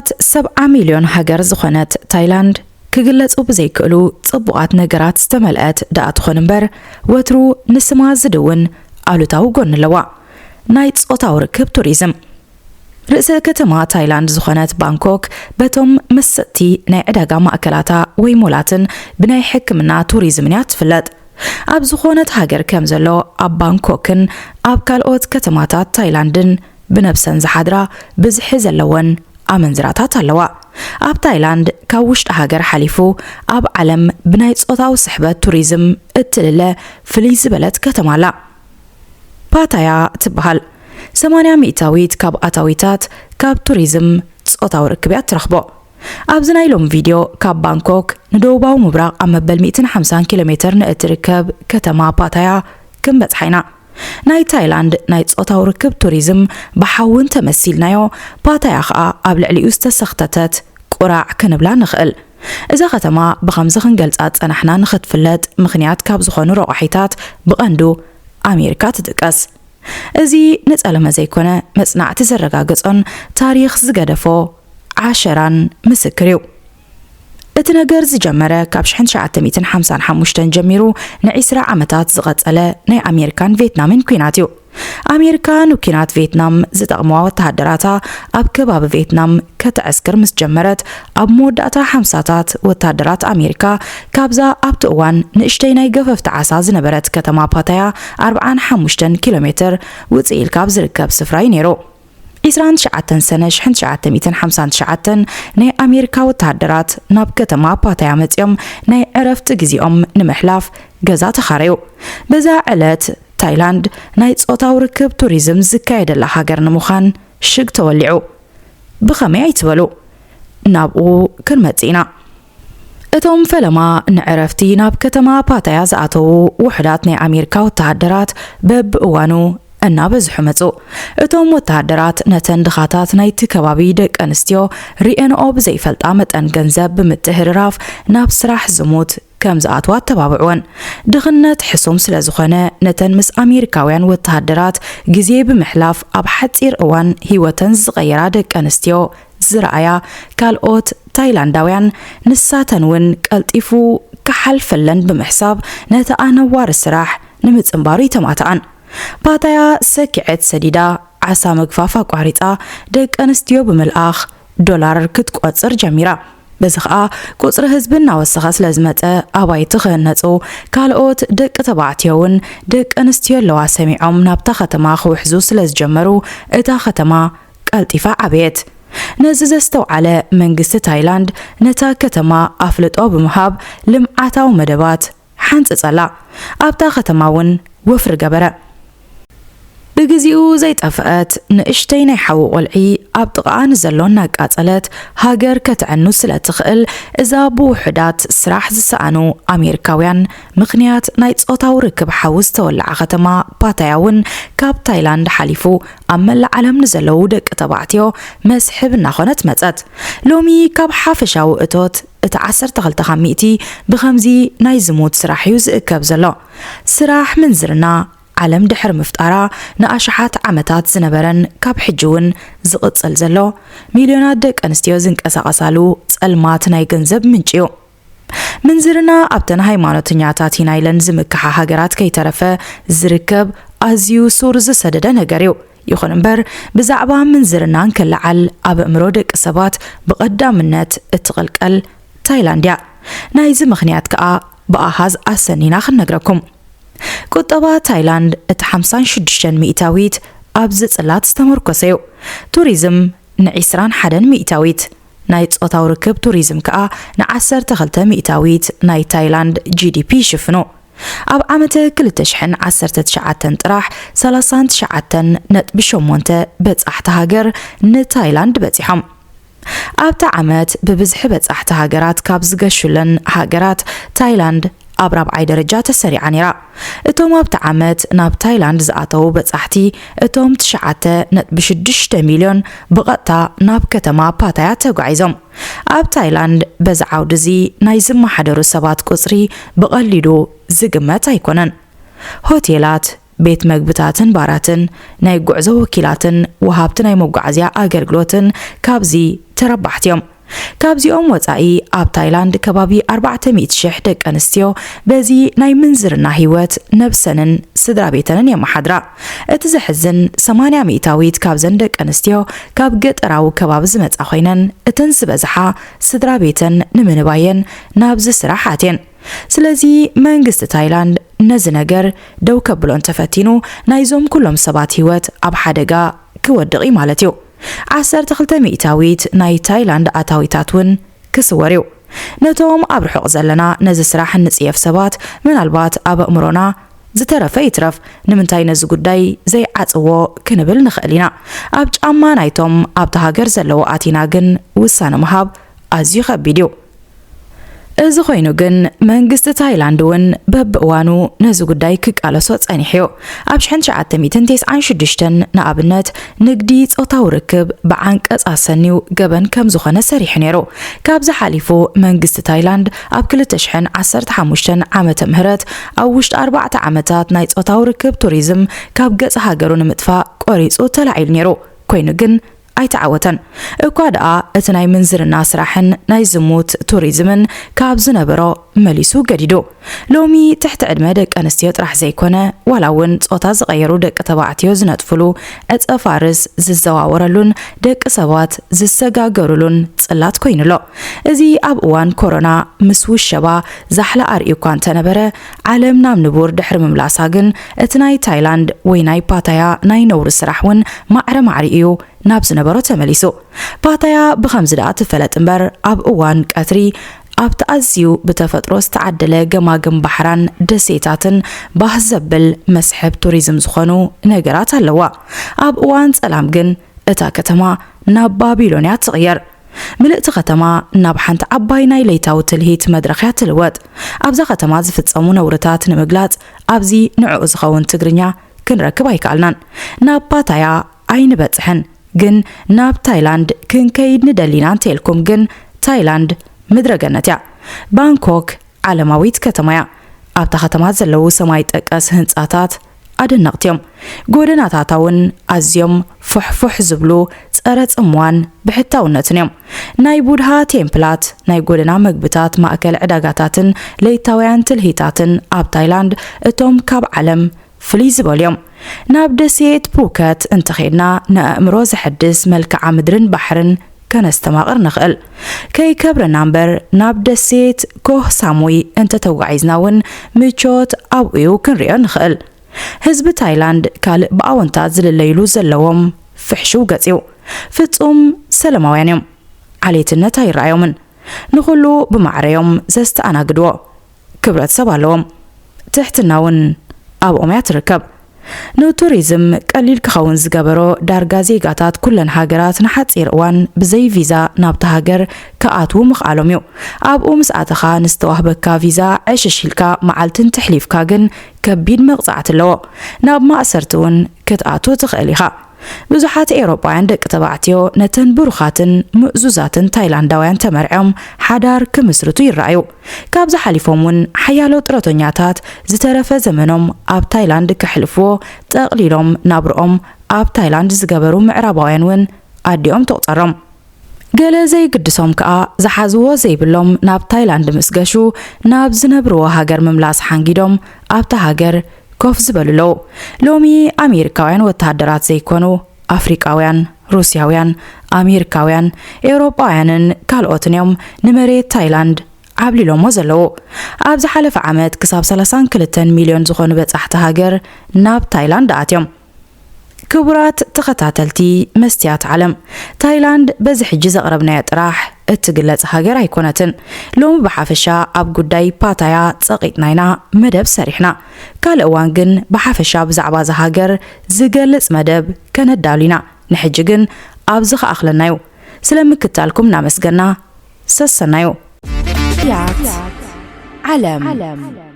ት ሰብዓ ሚልዮን ሃገር ዝኾነት ታይላንድ ክግለጹ ብዘይክእሉ ጽቡቓት ነገራት ዝተመልአት ደኣ ትኾን እምበር፣ ወትሩ ንስማ ዝድውን ኣሉታዊ ጎኒ ኣለዋ። ናይ ጾታዊ ርክብ ቱሪዝም። ርእሰ ከተማ ታይላንድ ዝኾነት ባንኮክ በቶም መሰጥቲ ናይ ዕዳጋ ማእከላታ ወይ ሞላትን ብናይ ሕክምና ቱሪዝምን እያ ትፍለጥ። ኣብ ዝኾነት ሃገር ከም ዘሎ ኣብ ባንኮክን ኣብ ካልኦት ከተማታት ታይላንድን ብነብሰን ዝሓድራ ብዝሒ ዘለወን ኣመንዝራታት ኣለዋ። ኣብ ታይላንድ ካብ ውሽጢ ሃገር ሓሊፉ ኣብ ዓለም ብናይ ጾታዊ ስሕበት ቱሪዝም እትልለ ፍልይ ዝበለት ከተማ ኣላ። ፓታያ ትበሃል። ሰማንያ ሚእታዊት ካብ ኣታዊታት ካብ ቱሪዝም ጾታዊ ርክብ እያ ትረኽቦ። ኣብዚ ናይ ሎሚ ቪድዮ ካብ ባንኮክ ንደቡባዊ ምብራቕ ኣብ መበል ሚእትን ሓምሳን ኪሎ ሜተር ንእትርከብ ከተማ ፓታያ ክንበጽሓ ኢና። ናይ ታይላንድ ናይ ጾታዊ ርክብ ቱሪዝም ብሓዊ እንተመሲልናዮ፣ ፓታያ ኸኣ ኣብ ልዕሊኡ ዝተሰኽተተት ቁራዕ ክንብላ ንኽእል። እዛ ከተማ ብኸምዚ ክንገልጻ ዝጸናሕና ንኽትፍለጥ ምኽንያት ካብ ዝኾኑ ረቋሒታት ብቐንዱ ኣሜሪካ ትጥቀስ። እዚ ንጸለመ ዘይኮነ፣ መጽናዕቲ ዘረጋገጾን ታሪኽ ዝገደፎ ዓሸራን ምስክር እዩ። እቲ ነገር ዝጀመረ ካብ ሽሕን ትሽዓተ ሚእትን ሓምሳን ሓሙሽተን ጀሚሩ ንዒስራ ዓመታት ዝቐጸለ ናይ ኣሜሪካን ቬትናምን ኲናት እዩ። ኣሜሪካ ንኲናት ቬትናም ዝጠቕምዋ ወተሃደራታ ኣብ ከባቢ ቬትናም ከተዕስክር ምስ ጀመረት፣ ኣብ መወዳእታ ሓምሳታት ወተሃደራት ኣሜሪካ ካብዛ ኣብቲ እዋን ንእሽተይ ናይ ገፈፍቲ ዓሳ ዝነበረት ከተማ ፓታያ ኣርብዓን ሓሙሽተን ኪሎ ሜትር ውጽእ ኢልካ ኣብ ዝርከብ ስፍራ እዩ ነይሩ። ዒስራን ትሽዓተን ሰነ ሽሕን ትሽዓተ ሚእትን ሓምሳን ትሽዓተን ናይ ኣሜሪካ ወተሃደራት ናብ ከተማ ፓታያ መጺኦም ናይ ዕረፍቲ ግዜኦም ንምሕላፍ ገዛ ተኻረዩ። በዛ ዕለት ታይላንድ ናይ ጾታዊ ርክብ ቱሪዝም ዝካየደላ ሃገር ንምዃን ሽግ ተወሊዑ። ብኸመይ ኣይትበሉ? ናብኡ ክንመጽእ ኢና። እቶም ፈለማ ንዕረፍቲ ናብ ከተማ ፓታያ ዝኣተዉ ውሑዳት ናይ ኣሜሪካ ወተሃደራት በብእዋኑ እናበዝሑ መጹ። እቶም ወተሃደራት ነተን ድኻታት ናይቲ ከባቢ ደቂ ኣንስትዮ ሪኤንኦ ብዘይፈልጣ መጠን ገንዘብ ብምትህርራፍ ናብ ስራሕ ዝሙት ከም ዝኣትዋ ኣተባብዕወን። ድኽነት ሕሱም ስለ ዝኾነ፣ ነተን ምስ ኣሜሪካውያን ወተሃደራት ግዜ ብምሕላፍ ኣብ ሓጺር እዋን ህይወተን ዝቐየራ ደቂ ኣንስትዮ ዝረኣያ ካልኦት ታይላንዳውያን፣ ንሳተን እውን ቀልጢፉ ክሓልፈለን ብምሕሳብ፣ ነቲ ኣነዋሪ ስራሕ ንምጽንባሩ ኣይተማትኣን። ፓታያ ሰኪዐት ሰዲዳ፣ ዓሳ ምግፋፍ ኣቋሪጻ፣ ደቂ ኣንስትዮ ብምልኣኽ ዶላር ክትቆጽር ጀሚራ። በዚ ኸኣ ቁጽሪ ህዝቢ እናወሰኸ ስለ ዝመጸ፣ ኣባይቲ ክህነጹ፣ ካልኦት ደቂ ተባዕትዮ እውን ደቂ ኣንስትዮ ኣለዋ ሰሚዖም ናብታ ከተማ ክውሕዙ ስለ ዝጀመሩ፣ እታ ከተማ ቀልጢፋ ዓበየት። ነዚ ዘስተውዓለ መንግስቲ ታይላንድ ነታ ከተማ ኣፍልጦ ብምሃብ ልምዓታዊ መደባት ሓንጸጸላ። ኣብታ ከተማ እውን ወፍሪ ገበረ። ብግዜኡ ዘይጠፍአት ንእሽተይ ናይ ሓዊ ቆልዒ ኣብ ጥቓኣ ንዘሎ እናቃጸለት ሃገር ከተዕኑ ስለ ትኽእል፣ እዛ ብውሑዳት ስራሕ ዝሰኣኑ ኣሜሪካውያን ምኽንያት ናይ ጾታዊ ርክብ ሓዊ ዝተወልዓ ከተማ ፓታያ እውን ካብ ታይላንድ ሓሊፉ ኣብ መላእ ዓለም ንዘለዉ ደቂ ተባዕትዮ መስሕብ እናኾነት መጸት። ሎሚ ካብ ሓፈሻዊ እቶት እቲ ዓሰርተ ክልተ ካብ ሚእቲ ብኸምዚ ናይ ዝሙት ስራሕ እዩ ዝእከብ ዘሎ። ስራሕ ምንዝርና ዓለም ድሕሪ ምፍጣራ ንኣሽሓት ዓመታት ዝነበረን ካብ ሕጂ እውን ዝቕጽል ዘሎ፣ ሚልዮናት ደቂ ኣንስትዮ ዝንቀሳቐሳሉ ጸልማት ናይ ገንዘብ ምንጪ እዩ። ምንዝርና ኣብተን ሃይማኖተኛታት ኢና ኢለን ዝምክሓ ሃገራት ከይተረፈ ዝርከብ ኣዝዩ ሱር ዝሰደደ ነገር እዩ። ይኹን እምበር፣ ብዛዕባ ምንዝርና እንክለዓል ኣብ ኣእምሮ ደቂ ሰባት ብቐዳምነት እትቕልቀል ታይላንድ እያ። ናይዚ ምኽንያት ከኣ ብኣሃዝ ኣሰኒና ክንነግረኩም። ቁጠባ ታይላንድ እቲ ሓምሳን ሽዱሽተን ሚእታዊት ኣብዚ ጽላት ዝተመርኮሰ እዩ። ቱሪዝም ንዒስራን ሓደን ሚእታዊት፣ ናይ ጾታዊ ርክብ ቱሪዝም ከኣ ንዓሰርተ ክልተ ሚእታዊት ናይ ታይላንድ ጂ ዲ ፒ ይሽፍኑ። ኣብ ዓመተ ክልተ ሽሕን ዓሰርተ ትሽዓተን ጥራሕ ሰላሳን ትሽዓተን ነጥቢ ሸሞንተ በጻሕቲ ሃገር ንታይላንድ በጺሖም። ኣብታ ዓመት ብብዝሒ በጻሕቲ ሃገራት ካብ ዝገሹለን ሃገራት ታይላንድ ኣብ ራብዓይ ደረጃ ተሰሪዓ ነይራ። እቶም ኣብቲ ዓመት ናብ ታይላንድ ዝኣተዉ በጻሕቲ እቶም ትሽዓተ ነጥቢ ሽዱሽተ ሚልዮን ብቐጥታ ናብ ከተማ ፓታያ ተጓዒዞም። ኣብ ታይላንድ በዚ ዓውዲ እዚ ናይ ዝመሓደሩ ሰባት ቁጽሪ ብቐሊሉ ዝግመት ኣይኮነን። ሆቴላት፣ ቤት መግብታትን ባራትን፣ ናይ ጉዕዞ ወኪላትን ወሃብቲ ናይ መጓዓዝያ ኣገልግሎትን ካብዚ ተረባሕቲ እዮም። ካብዚኦም ወጻኢ ኣብ ታይላንድ ከባቢ ኣርባዕተ ሚእቲ ሽሕ ደቂ ኣንስትዮ በዚ ናይ ምንዝርና ህይወት ነብሰንን ስድራ ቤተንን የመሓድራ። እቲ ዘሕዝን ሰማንያ ሚእታዊት ካብዘን ደቂ ኣንስትዮ ካብ ገጠራዊ ከባቢ ዝመጻ ኮይነን እተን ዝበዝሓ ስድራ ቤተን ንምንባየን ናብዚ ስራሕ ኣትየን። ስለዚ መንግስቲ ታይላንድ ነዚ ነገር ደው ከብሎ እንተፈቲኑ ናይዞም ኩሎም ሰባት ህይወት ኣብ ሓደጋ ክወድቕ እዩ ማለት እዩ። ዓሰርተ ክልተ ሚእታዊት ናይ ታይላንድ ኣታዊታት እውን ክስወር እዩ። ነቶም ኣብ ርሑቕ ዘለና ነዚ ስራሕ እንጽየፍ ሰባት ምናልባት ኣብ ኣእምሮና ዝተረፈ ይትረፍ ንምንታይ ነዚ ጉዳይ ዘይዓጽዎ ክንብል ንኽእል ኢና። ኣብ ጫማ ናይቶም ኣብቲ ሃገር ዘለዉ ኣቲና ግን ውሳነ ምሃብ ኣዝዩ ከቢድ እዩ። እዚ ኮይኑ ግን መንግስቲ ታይላንድ እውን በብእዋኑ ነዚ ጉዳይ ክቃለሶ ጸኒሑ እዩ። ኣብ ሽሕን ትሽዓተ ሚእትን ተስዓን ሽዱሽተን ንኣብነት ንግዲ ጾታዊ ርክብ ብዓንቀጽ ኣሰንዩ ገበን ከም ዝኾነ ሰሪሑ ነይሩ። ካብዚ ሓሊፉ መንግስቲ ታይላንድ ኣብ ክልተ ሽሕን ዓሰርተ ሓሙሽተን ዓመተ ምህረት ኣብ ውሽጢ ኣርባዕተ ዓመታት ናይ ጾታዊ ርክብ ቱሪዝም ካብ ገጽ ሃገሩ ንምጥፋእ ቆሪጹ ተላዒሉ ነይሩ። ኮይኑ ግን ኣይተዓወተን። እኳ ደኣ እቲ ናይ ምንዝርና ስራሕን ናይ ዝሙት ቱሪዝምን ካብ ዝነበሮ መሊሱ ገዲዱ። ሎሚ ትሕቲ ዕድመ ደቂ ኣንስትዮ ጥራሕ ዘይኮነ ዋላ እውን ጾታ ዝቐየሩ ደቂ ተባዕትዮ ዝነጥፍሉ ዕጸ ፋርስ ዝዘዋወረሉን ደቂ ሰባት ዝሰጋገሩሉን ጽላት ኮይኑ ኣሎ። እዚ ኣብ እዋን ኮሮና ምስ ውሸባ ዛሕላ ኣርእዩ እኳ እንተነበረ ዓለም ናብ ንቡር ድሕሪ ምምላሳ ግን እቲ ናይ ታይላንድ ወይ ናይ ፓታያ ናይ ነውሪ ስራሕ እውን ማዕረ ማዕሪኡ ናብ ዝነበሮ ተመሊሱ። ፓታያ ብኸምዚ ደኣ ትፈለጥ እምበር ኣብ እዋን ቀትሪ ኣብቲ ኣዝዩ ብተፈጥሮ ዝተዓደለ ገማግም ባሕራን ደሴታትን ባህ ዘብል መስሕብ ቱሪዝም ዝኾኑ ነገራት ኣለዋ። ኣብ እዋን ጸላም ግን እታ ከተማ ናብ ባቢሎንያ ትቕየር። ምልእቲ ከተማ ናብ ሓንቲ ዓባይ ናይ ለይታዊ ትልሂት መድረኽያ ትልወጥ። ኣብዛ ከተማ ዝፍጸሙ ነውርታት ንምግላጽ ኣብዚ ንዕኡ ዝኸውን ትግርኛ ክንረክብ ኣይከኣልናን። ናብ ፓታያ ኣይንበጽሕን፣ ግን ናብ ታይላንድ ክንከይድ ንደሊና እንተልኩም ግን ታይላንድ ምድረ ገነት እያ። ባንኮክ ዓለማዊት ከተማ እያ። ኣብታ ከተማ ዘለዉ ሰማይ ጠቀስ ህንጻታት ኣደነቕቲ እዮም። ጎደናታታ እውን ኣዝዮም ፉሕፉሕ ዝብሉ ጸረ ጽምዋን ብሕታውነትን እዮም። ናይ ቡድሃ ቴምፕላት፣ ናይ ጎደና መግብታት፣ ማእከል ዕዳጋታትን ለይታውያን ትልሂታትን ኣብ ታይላንድ እቶም ካብ ዓለም ፍልይ ዝበሉ እዮም። ናብ ደሴት ፑከት እንተኸድና ንኣእምሮ ዘሐድስ መልክዓ ምድርን ባሕርን ከነስተማቕር ንኽእል። ከይከብረና እምበር ናብ ደሴት ኮህ ሳሙይ እንተተጓዒዝና እውን ምቾት ኣብኡዩ ክንሪኦ ንኽእል። ህዝቢ ታይላንድ ካልእ ብኣወንታ ዝልለይሉ ዘለዎም ፍሕሽው ገጽ እዩ። ፍጹም ሰለማውያን እዮም። ዓሌትነት ኣይረኣዮምን። ንኹሉ ብማዕረዮም ዘስተኣናግድዎ ክብረት ሰብ ኣለዎም። ትሕትና እውን ኣብኦም እያ ትርከብ። ንቱሪዝም ቀሊል ክኸውን ዝገበሮ ዳርጋ ዜጋታት ኩለን ሃገራት ንሓጺር እዋን ብዘይ ቪዛ ናብቲ ሃገር ክኣትዉ ምኽኣሎም እዩ። ኣብኡ ምስ ኣተኻ ንዝተዋህበካ ቪዛ ዕሽሽ ኢልካ መዓልቲ እንተሕሊፍካ ግን ከቢድ መቕጻዕቲ ኣለዎ። ናብ ማእሰርቲ እውን ክትኣቱ ትኽእል ኢኻ። ብዙሓት ኤውሮጳውያን ደቂ ተባዕትዮ ነተን ብሩኻትን ምእዙዛትን ታይላንዳውያን ተመርዕዮም ሓዳር ክምስርቱ ይረኣዩ። ካብዚ ሓሊፎም እውን ሓያሎ ጥረቶኛታት ዝተረፈ ዘመኖም ኣብ ታይላንድ ከሕልፍዎ ጠቕሊሎም ናብርኦም ኣብ ታይላንድ ዝገበሩ ምዕራባውያን እውን ኣዲኦም ትቑጸሮም። ገለ ዘይግድሶም ከኣ ዝሓዝዎ ዘይብሎም ናብ ታይላንድ ምስ ገሹ ናብ ዝነብርዎ ሃገር ምምላስ ሓንጊዶም ኣብታ ሃገር ኮፍ ዝበሉ ኣለዉ። ሎሚ ኣሜሪካውያን ወተሃደራት ዘይኮኑ ኣፍሪቃውያን፣ ሩስያውያን፣ ኣሜሪካውያን፣ ኤውሮጳውያንን ካልኦትን እዮም ንመሬት ታይላንድ ዓብሊሎሞ ዘለዉ። ኣብ ዝሓለፈ ዓመት ክሳብ ሰላሳን ክልተን ሚልዮን ዝኾኑ በጻሕቲ ሃገር ናብ ታይላንድ ኣትዮም። ክቡራት ተኸታተልቲ መስትያት ዓለም፣ ታይላንድ በዚ ሕጂ ዘቕረብናዮ ጥራሕ እትግለጽ ሃገር ኣይኮነትን። ሎሚ ብሓፈሻ ኣብ ጉዳይ ፓታያ ጸቒጥና ኢና መደብ ሰሪሕና። ካልእ እዋን ግን ብሓፈሻ ብዛዕባ እዛ ሃገር ዝገልጽ መደብ ከነዳሉ ኢና። ንሕጂ ግን ኣብዚ ክኣኽለና እዩ። ስለ ምክታልኩም እናመስገና ሰሰናዩ። መስትያት ዓለም።